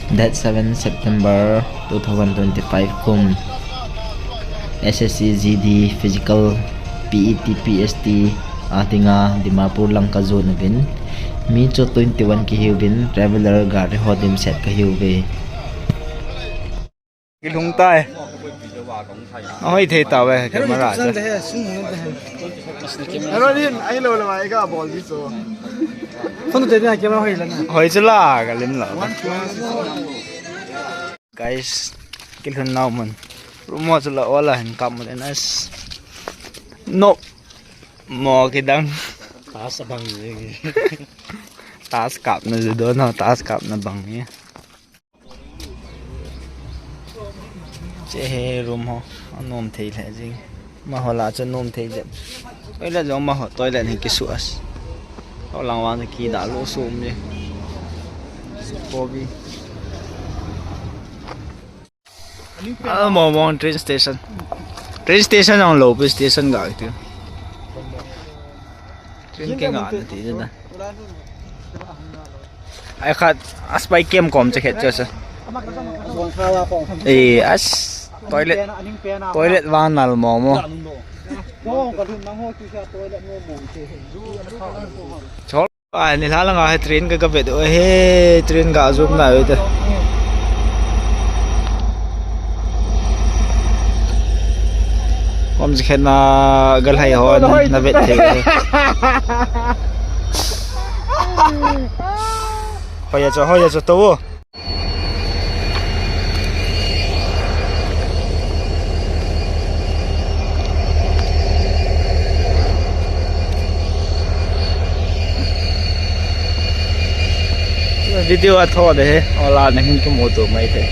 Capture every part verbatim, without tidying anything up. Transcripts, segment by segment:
Date seven September two thousand twenty-five kum S S C G D Physical P E T P S T a dinga Dimapur lang kajon uvin, mi chu twenty-one kihiuvin, traveller gari ho dimset kahiuve. Kilhung tai. Ahoi thei tauve camera chu. Hello, din, ahilou lou, ai ka bol di chu. Phone te din camera hoi la na. Hoi chu la, kalim lou. Guys, kilhun nau mun. Room ho chu la ola hin kap mun as. No. Mo kidang. Tas abang ni. Tas kapna ju don ho, tas kapna bang ni. Che he room ho, anom thei lheh jing. Amaho la chu anom thei lheh. Toilet jong amaho toilet hi kisuh as. Ho lang vang chu kidah lou sum je. Kobi. Ah, Mawngmawng train station. Train station jong lou pi station ga ti. Train ke nga na ti na. Ai khat, as pai kem kom che khet che sa. Eh, as toilet, toilet vang nal mo mo. Chol. Ai, ni la langa he train ka ka vet u he, train ka zoom na u te. Kom je khet na gal hai ho na vet thei u he. Hoiya cho, hoiya cho to. Video a tho de he, ola na hin kimu to mai the.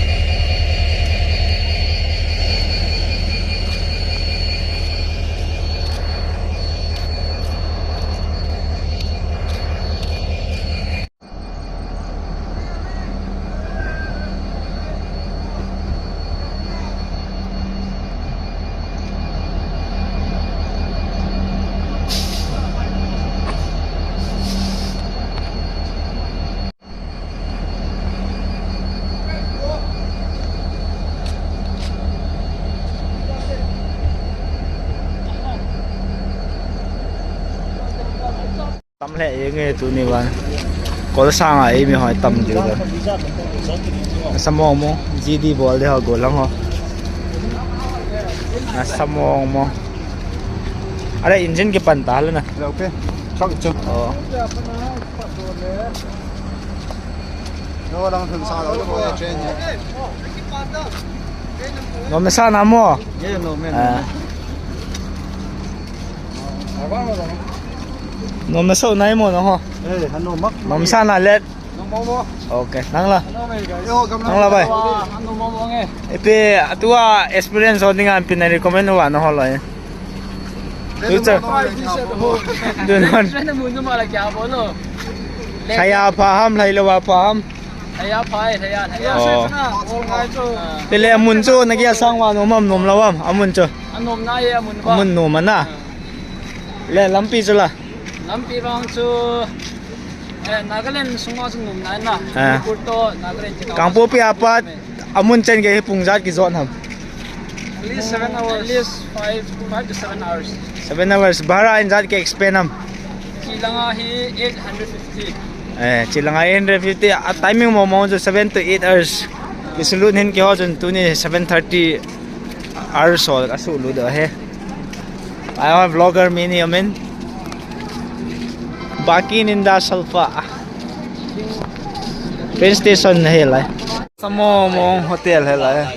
Tam lheh jeng e tuni vang. Kol sanga eimi hoi tam diu le. Nasa mong mong, G D bol de ho, gollhang ho. Nasa mong mong. Are engine kipan ta le na. Okay. Chak chu. Oh. Nom na sa na mo? Ye, nom e, nom e. Ah. Nom na so nai mo na ho. Eh, hanu mak. Nom sa na let. Nom mo mo. Okay, nang la. Hanu mai ga. Yo, gam nang la bai. Hanu mo mo nge. Ipi, atua experience ho dinga ipi na recommend uva na ho loi. Future. Dunon. Thaya pha ham, lhailoa pha ham. Thaya pha, thaya, thaya. Oh. Tile amun chu, na kia sang uva nom am, nom lou am, amun chu. Anom na ye, amun uva. Amun nom ana. Le lampi chu la. Lampi vang chu, eh, Nagaland sunga chu nom na na. Ah. Manipur to Nagaland chu. Kangpokpi apat, amun chen gei hi pung ijat kijot ham? At least seven hours. At least five, five to seven hours. Seven hours. Bhara in ijat ki expend ham? Chilanga hi eight hundred fifty. Eh, chilanga eight hundred fifty. A timing mo mo chu seven to eight hours. Kisulut hin kiho chun tuni seven thirty hours ho kasulut doh e. Ai, vlogger mi ni amin. Baki Ninda Salpa. Train station hi lai. Nasa mong mong hotel hi lai.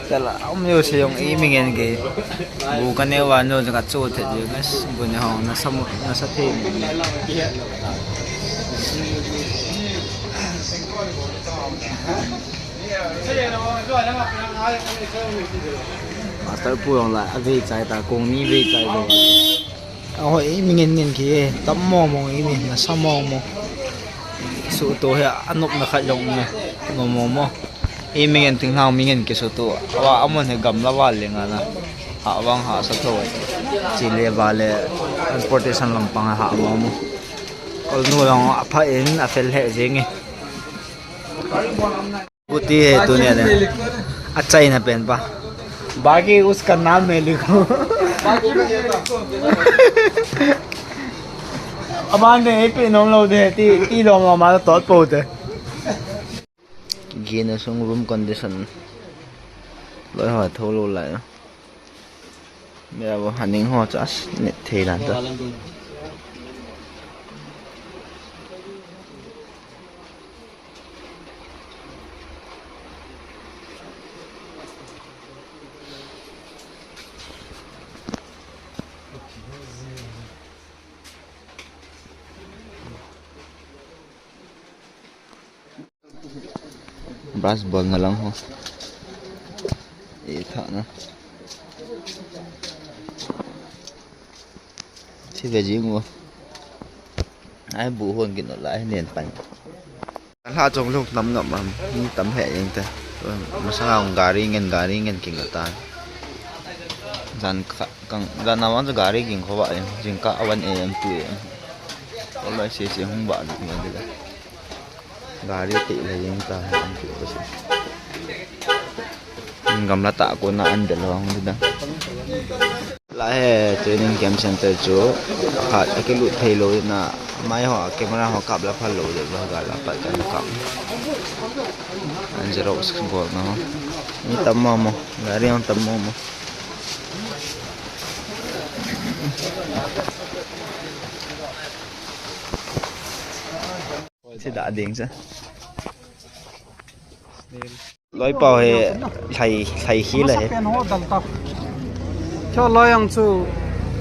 Tela, um yo se yong i mi ngen ke. Bu ka ne uva nu ka chu the ji guys. Bu ne hong nasa mo, nasa the. Master pu jong la, avei chai ta, kong ni vei chai jo. Ahoi, mi ngen ngen ki e, tam mo mo, i mi nasa mo mo. Suto hi, anop na khat jong ni, mo mo mo. I mi ngen ting nau mi ngen kisuto. Awa, amun hi gamla va le nga na. Ha vang ha sa tho. Chile va le transportation lampang ha mo mo. Kol nu jong apha in, afel he jing e. Scooty hai tuni a. Achaina pen pa. बाकी उसका नाम मैं लिखूं. Aban de, ipi nom lou de, ti, ti dom lou ma tot po de. Gin a sung room condition. Loi ho tho lou lai. Mera wo haning ho chas ne thei lan ta. Brush bolna lang ho. E tha na. Si ve jing wo. Ai bu hon kin lai nen pan. Hla chong lung tam ngam am. Ni tam he yeng te. Masang ang gari ngen gari ngen king atan. Jan ka kang jan na wan gari king kho ba yeng. Jing ka one A M two A M. Ko lai se se hung ba ni ngen de. Gari te le yeng ta an ki ko se. Gamla ta ko na an de lo ang de da. La he training camp center chu khat akilut thei lou na mai ho camera ho kap la phal lou de ba ga la pat kan kap. An Xerox bol na ho. Ni tam mo mo, gari ang tam mo mo. Sida ding sa. Loi pau he lhai, lhai hi la he. Kya loi ang chu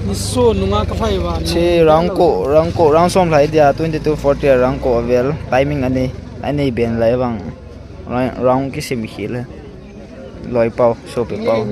ni so nunga ka phai ba. Si rangko, rangko, rang som lhai dia twenty two forty rangko avel. Timing ani, ani ben lai bang. Rang, rang kisim hi la. Loi pau, so pe pau.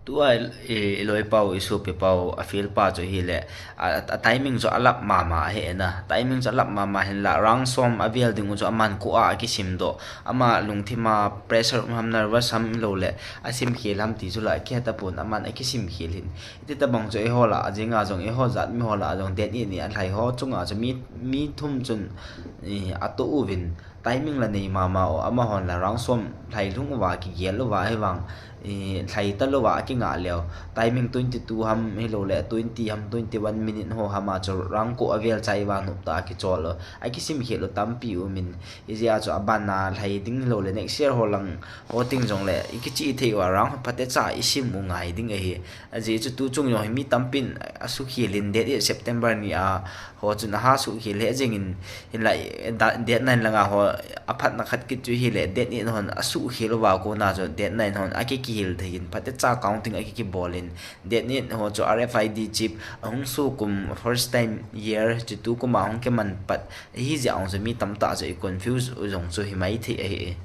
Tua i, i loi pau, i supi pau, a feel pa chu hi le, a, a, a timing chu a lap mama a he na. Timing chu a lap mama hin la, rang som a vial ding u chu a man ku a, a kisim do. Ama lungthim a pressure um ham nervous ham lo le, a sim khel ham ti chu la, ki hata pun a man a kisim khel hin. Iti ta bang chu i ho la, a jing a jong i ho zat mi ho la, a jong den i ni a lhai ho chung a chu mi, mi thum chun, i, a to u vin. Timing la nei mama o, amahon la rang som lhai lhung uva kigel uva hivang, i, lhai ta louva kinga leo. Timing twenty two ham hilou le, twenty ham, twenty one minute ho hama chu rang ko avel chai uva nop ta kichol o. Akisim khel u tampi umin, ijeh a chu aban a lhai ding hilou le, next year ho lang ho ting jong le, ikichi thei uva rang phatecha isim u ngai ding ahi. Ajeh chu tu chung jong hi mi tampin asukhel in date eight September ni a, ho chun aha sukhel he jengin, hinla, da, date nine langa ho, aphatna khat kit chu hile, date eight hon asukhel uva kona chu, date nine hon akikihil thei in, phatecha counting akikibol in, date eight ho chu R F I D chip, ahung sukum first time year, chu tu kuma hung kiman pat, hijeh a hung chu mi tamtah chu i confuse u jong chu himai thei ahi.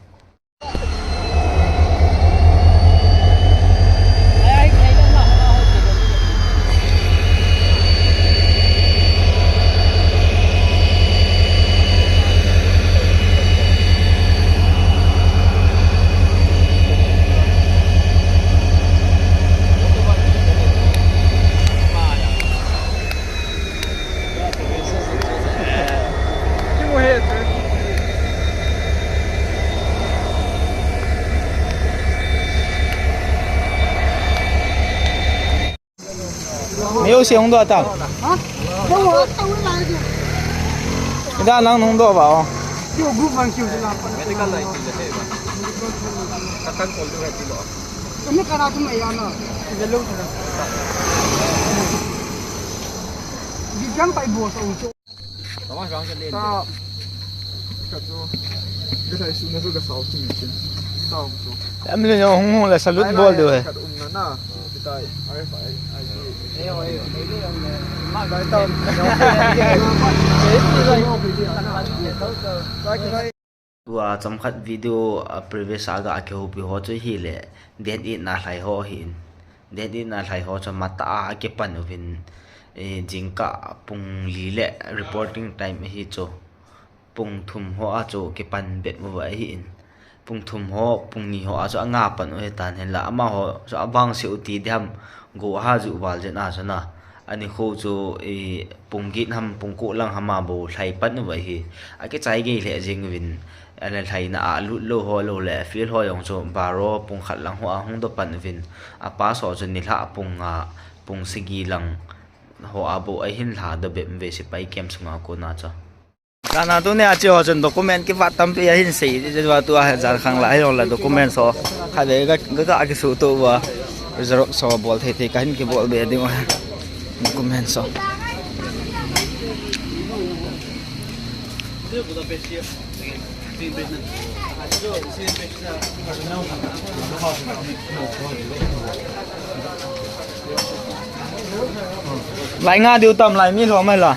没有写红豆蛋。啊？等我，等我来一个。 Ida nang nung do ba o. Yo, group one kiu sila. Medical line ti le ba. Kakan kol du hai ti lo. Kami kana tu mai ana. Hello. Di jam pai bo sa u. Tama kang ka len. Ta. Ka chu. Ka thai su na chu ka sau chu mi chin. Sau chu. Em le yo hung hung la salute bol diu hai. Ka um na na. Kitai. Ai fa ai. Ai. Ei, ei, ei, ei, ei. Ma dai ta. Tua chomkhat video a previous a ga kihoupi ho chu hile, date eight na lhai ho ahin. Date eight na lhai ho chu matah a akipan uvin, eh, jingkah pung li le reporting time ahi chu. Pung thum ho a chu kipan bet uva ahin. Pung thum ho, pung ni ho a chu anga pan u hitan hinla, amaho chu avangse u ti diham, go aha ju val jen a chu na. Ani kho chu, i, pung get ham, pung ko lang ham a bou lhai pan uva hi. Akichai gei lheh jeng uvin, Alhalhaina a lut lou ho lou le field ho jong chu baro pung khat lang ho a hung doh pan uvin, a pass ho chu nilhah pung nga, pung sagi lang ho a bou ahin lha doh bep uve sepai camp sunga kona chu. Kana tuni a che ho chun document kivat tampi ahin sei, che va tua jan khang la, ahi jong la document ho khat ve ga, ga, ga kisu to va, Xerox ho bol thei thei kahin kibol be ding va, document ho. Lai nga diu tam lai mi lhom mai la.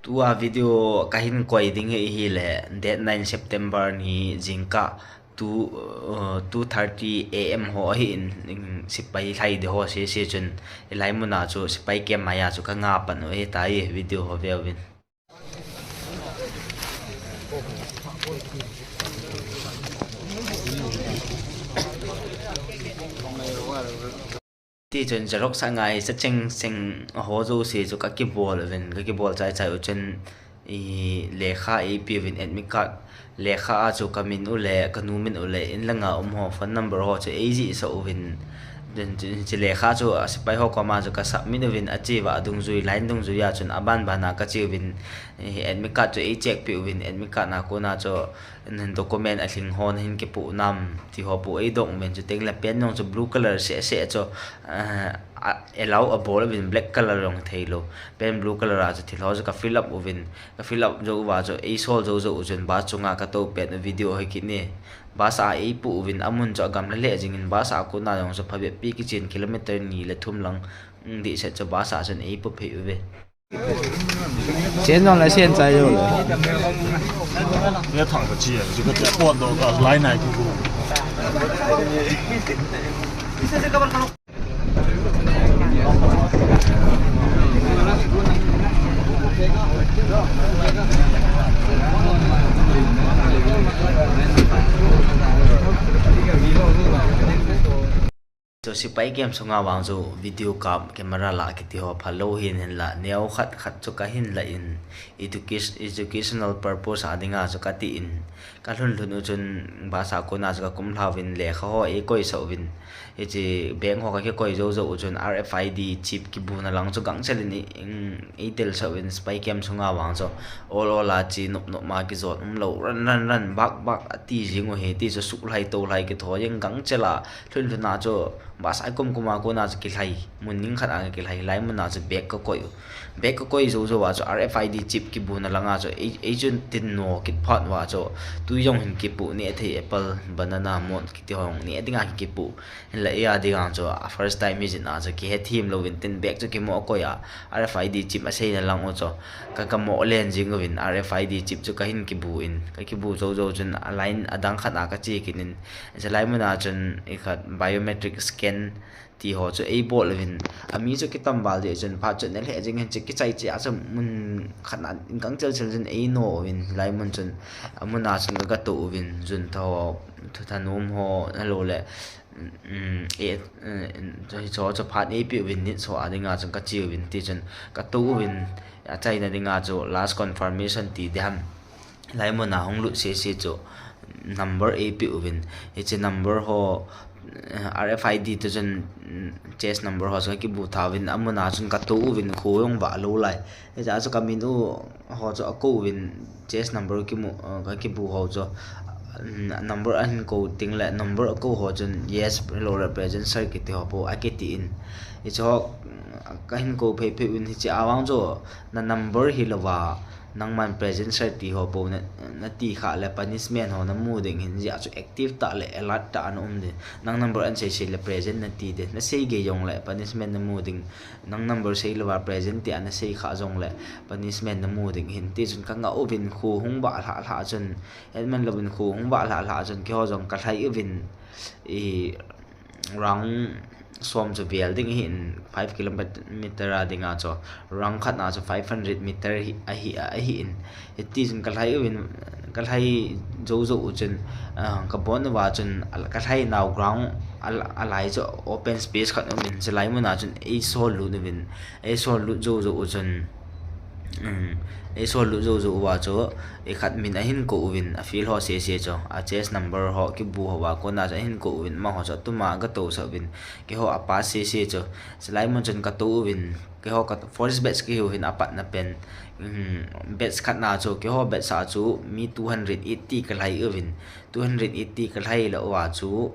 Tua video kahin koi ding hi, hi le date nine September ni jingkah two, uh, two thirty A M ho ahin, in sepai lhai ding ho sese chun, hilai muna chu sepai camp maiya chu ka nga pan u ahitai, video ho ve uvin. Tichun Xerox a ngai sa cheng cheng ho jouse chu ka kibol uvin, ka kibol chai chai u chun, i, lekha eipe uvin, admit card lekha a chu ka min u le ka nu min u le in langa um ho phone number ho chu eijih sah uvin. Chun, chun, chu lekha chu a sepai ho koma chu ka submit uvin, ache uva a dungjui, line dungjui a chun aban ban a ka che uvin, i, admit card chu eicheck peh uvin, admit card na kona chu, Nin document alhing ho nahin kipoh nam ti ho bou eidong uvin, chuteng le pen jong chu blue color seh seh chu, eh, a, allow abol uvin, black color jong theilou. Pen blue color a chu thil ho chu ka fill up uvin, ka fill up jou uva chu eisol jou jou u chun bus chunga ka tou pet u video hoi kit ni. Bus a eipoh uvin, amun chu agamla lheh jing in, bus a kona jong chu phabep pi kichen kilometer ni le thum lang, mm, dih seh chu bus a chun eipoh phei uve. Sen jong le sen chai jong le. Ni thang ka chi, chu ka te pon do ka lai nai ki ku. Chu sepai camp sunga vang chu video kap camera la kiti ho phalou hin, hinla neo khat khat chu kahin la in, education, educational purpose a dinga chu kati in, ka lhun lhun u chun bus a kona chu ka kum lha uvin lekha ho eikoi sah uvin, hiche bank ho ka kikoi jou jou u chun R F I D chip kibuna lang chu gangchel in ei, ei, eidel sah uvin, sepai camp sunga vang chu ol ol a che nop nop ma kijot umlou, ran ran ran bak bak ati jing u hi, ti chu suh lhai tou lhai kitho jeng gangchel a, Lhun lhun a chu bus a kum kum a kona chu kilhai, mun ning khat a kilhai, lai mun a chu bag ka koi u. Bag ka koi jou jou a chu R F I D chip kibuna langa chu ei, ei chun tin no kit phat uva chu tui jong hin kipoh neh thei, apple, banana, mot kiti ho jong neh dinga kipoh. Hinla eia dinga chu a first time hijeh a chu kihethem louvin tin bag chu kimo koi a, R F I D chip aseina lang u chu ka, ka mo len jing uvin R F I D chip chu kahin kibu in, ka kibu jou jou chun a line adang khat a ka che kit in, Chulai mun a chun i khat biometric scan ti ho chu ei bol uvin. Ami chu kitam val jeh chun phat chun na lheh jing hin chu kichai che a chu mun khat na in gangchel chel chun ei no uvin. Lai mun chun a mun a chun ka, ka tou uvin. Jun tho, thu thanom ho, na lo le, um, e, um, chu hi chu, chu phat ei pe uvin nit so a dinga chun ka che uvin ti chun ka tou uvin. A chaina dinga chu last confirmation ti ding ham. Lai mun a hung lut sese chu number ei pe uvin. Hiche number ho, eh, R F I D to chun, mm, chase number ho chu ka kibu tha uvin, a mun a chun ka tou uvin, kho jong vah lou lai. Hiche a chu ka min u ho chu a kou uvin, chase number kimu, eh, ka kibu ho chu, mm, number ahin kou ding le, number a kou ho chun yes, hello, represent sir kiti ho bou a kiti in. Hiche ho, mm, ka hin kou phei phei uvin hiche a vang chu na number hi lou va, Nangman present sir ti ho bou na, na ti kha le punishment ho na mu ding hin jeh a chu active tah le alert tah a na um ding. Nang number an sei sei le present na ti ding. Na sei gei jong le punishment na mu ding. Nang number sei lou va present ti a na sei kha jong le punishment na mu ding hin. Ti chun ka ngah uvin kho hung vah lhah lhah chun. Hetman louvin kho hung vah lhah lhah chun keiho jong ka lhai uvin. I round som chu vel ding ahin, five kilometer a dinga chu round khat na chu five hundred meter hi, ahi, ahin. Hiti chun ka lhai uvin, ka lhai jou jou u chun, ah, ka bon uva chun, ka lhai nau ground a, a lai chu open space khat um in, chulai mun a chun ei sol lut uvin, ei sol lut jou jou u chun, um, eisol lut jou jou uva chu, ikhat min ahin kou uvin, a field ho sese chu, a chest number ho kibu ho uva kona chu ahin kou uvin, amaho chu atuma gatousah uvin, keiho a pass sese chu, chulai mun chun katou uvin, keiho ka first batch kahiuvin apatna pen, um, batch khatna chu, keiho batch a chu mi two hundred eighty kalhai uvin, two hundred eighty kalhai lou uva chu,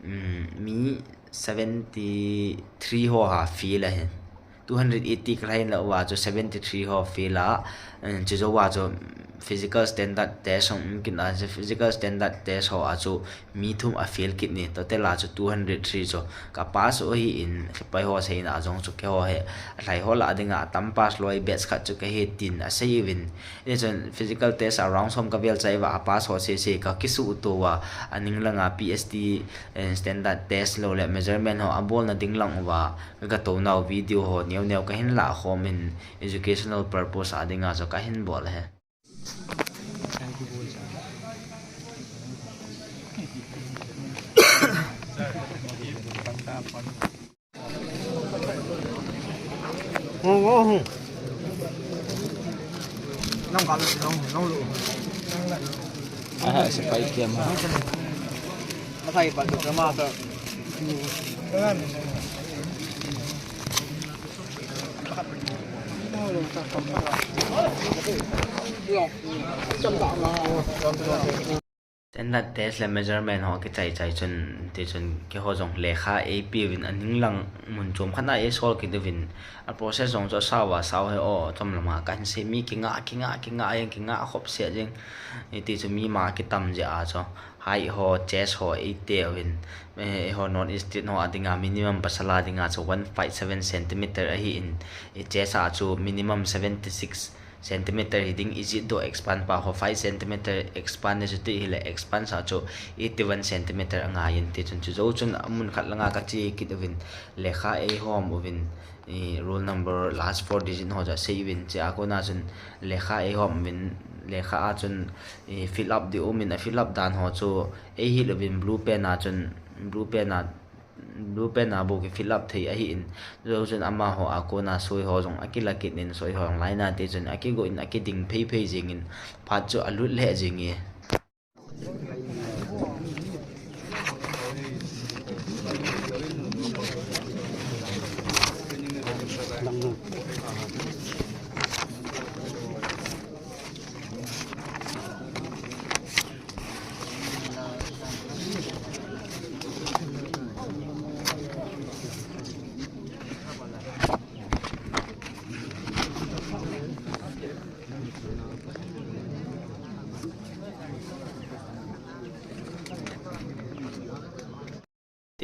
um, mi seventy three ho a fail ahi. Two hundred eighty kalhai lou uva chu seventy three ho fail a, um, chujou uva chu physical standard test ho um kit a, physical standard test ho a chu mi thum a fail kit in, total a chu two hundred three chu ka pass u ahin, sepai ho seina a jong chu keiho hi, alhai ho lah dinga atam pass loi batch khat chu kahi tin asei uvin. Hichun physical test a round som kavel chai uva a pass ho sese kakisuh to uva, aning langa P S T, eh, standard test lou le measurement ho abolna ding lang uva, kagatou nau video ho neo neo kahin lah khom in educational purpose a dinga chu kahin bol ahi. Aha, sepai kiam ha. Standard test le measurement ho kichai chai chun, tichun keiho jong lekha eipe uvin aning lang mun chom khat a eisol kit uvin, a process jong chu asao asao hi o, chom lama kahin sei mi kinga, kinga, kinga jeng, kinga khop se jeng. Hiti chu mi ma kitam jeh a chu, height ho, chest ho eite uvin, eh, eiho North East State ho a dinga minimum pasal a dinga chu one five seven centimeter ahin, eh, chest a chu minimum seventy six centimeter hiding, ijat doh expand pa ho five centimeter expand nachu ti hile expand sa chu eighty one centimeter angaiyin, tichun chujou chun amun khat langa kache kit uvin, lekha eihom uvin, eh, roll number last four digit ho chu asei uvin, chea kona chun lekha eihom uvin, lekha a chun, eh, fill up ding umin, a fill up dan ho chu eihil uvin, blue pen a chun, blue pen a blue pen a bou ki fill up thei ahin, chujou chun amaho a kona soi ho jong akila kit in, soi ho jong line a tichun akigo in akiding phei phei jengin, phat chu alut lheh jenge.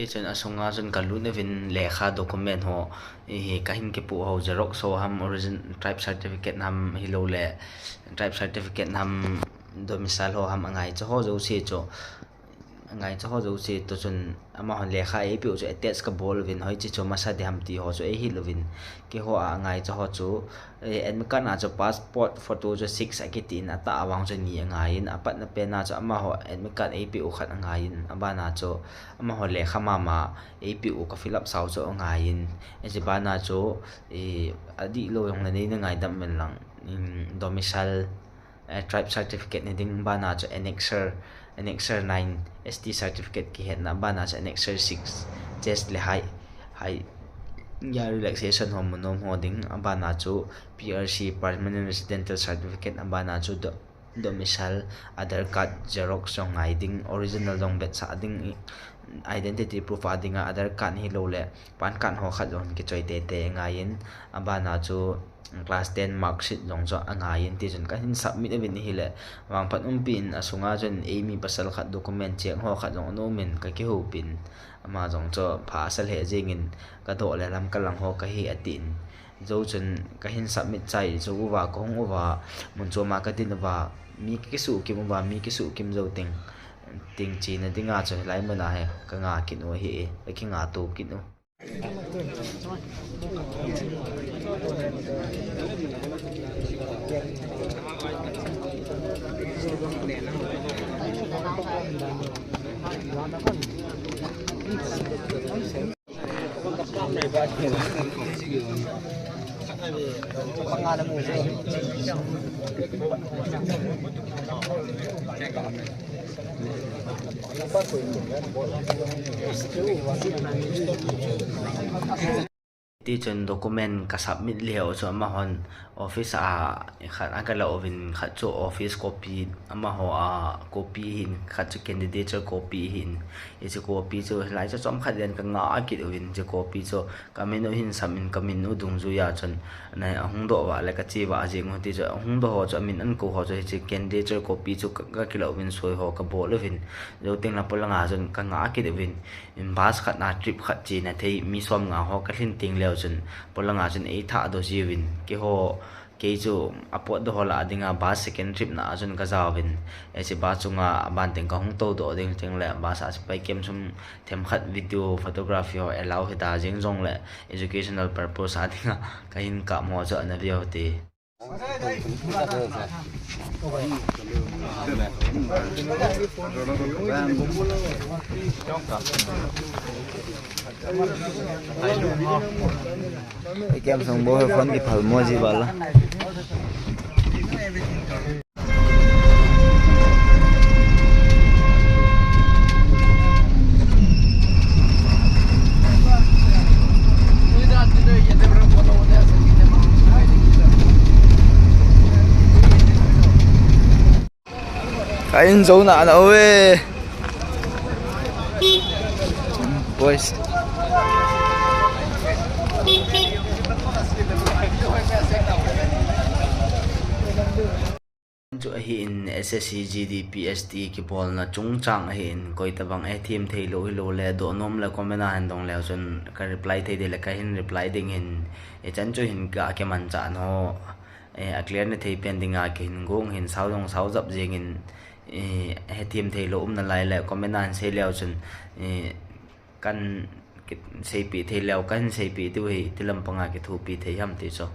Tichun asunga chun kalut uvin lekha document ho, eh, kahin kipoh ho, xerox ho ham, origin, tribe certificate ham, hilouleh tribe certificate ham, domicile ho ham, angaicha ho jouse chu, angaicha ho jouse toh chun amahon lekha eipeh u chu attach kabol uvin, hoiche chu masa ding ham ti ho chu eihil uvin, keiho a angaicha ho chu, eh, admit card a chu passport photo chu six akitin, atah a vang chu ni angaiyin, apatna pen a chu amaho admit card eipeh u khat angaiyin, abana chu amaho lekha mama eipeh u ka fill up sau chu angaiyin, hiche bana chu, eh, adihlou jongle neina ngaidam uvin lang, um, domicile, eh, tribe certificate hiding, bana chu annexure, annexure nine, S T certificate kihetna, bana chu annexure six, chest le height, height, ya relaxation ho mu nom ho ding, abana chu P R C, permanent residential certificate, abana chu do-, domicile, Aadhaar card xerox jong ngai ding, original jong vetsah ding, identity proof a dinga Aadhaar card hilouleh PAN card ho khat jong kichoi teitei angaiyin, abana chu class ten mark sheet jong chu angaiyin, tichun kahin submit uvin ahile, vangphat umpi in asunga chun eimi pasal khat document check ho khat jong anom in kakihoupi in, ama jong chu pha asa lheh jengin, kadoh le lamka lang ho kahi atin, jou chun kahin submit chai jou uva, kahung uva, mun choma kadin uva, mi kisuhkim uva, mi kisuhkim jou teng, teng chena dinga chu hilai muna hi kanga kit u ahi, kakinga to kit u. Tichun document ka submit leu chu amahon office a khat a ka la uvin, khat chu office copy, amaho a copy hin, khat chu candidature copy hin. Hiche copy chu hilai chu chomkhat len ka ngah kit uvin, hiche copy chu ka min u hin sam in, ka min u dungjuia chun na ahung doh vah le ka che vah jeng u ti chu, ahung doh ho chu amin an kou ho chu hiche candidature copy chu ka, ka kila uvin soi ho ka bol uvin. Jou teng le polanga chun ka ngah kit uvin. In bus khat na trip khat chena thei mi som nga ho ka lhin teng leu chun polanga chun ei thah doh jiuvin. Keiho, kei chu a potdoh ho lah a dinga bus second trip na a chun ka jauvin. Hiche bus chunga aban teng ka hung tou doh ding teng le bus a sepai kem sum themkhat video photography ho allow hita jeng jongle educational purpose a dinga ka hin kap ho chu ana veu te. Kem sung bo he phone kiphal mo ji bala. Ka in jou na na uve. Boys. Chu ahin S S C G D P S T kibolna chungchang ahin, koi tabang e thim thei lou hilou le, doh nom le comment a hin dong leu chun ka reply thei ding le ka hin reply ding hin, e chan chu hin ka ke man cha no, e a clear ni thei pen dinga ke hin gong hin sao dong sao jap jing in, e he thim thei lou um na lai le comment a hin sei leu chun, e kan ke sei pi thei leu kan sei pi tu hi ti lam panga ke thu pi thei ham ti chu.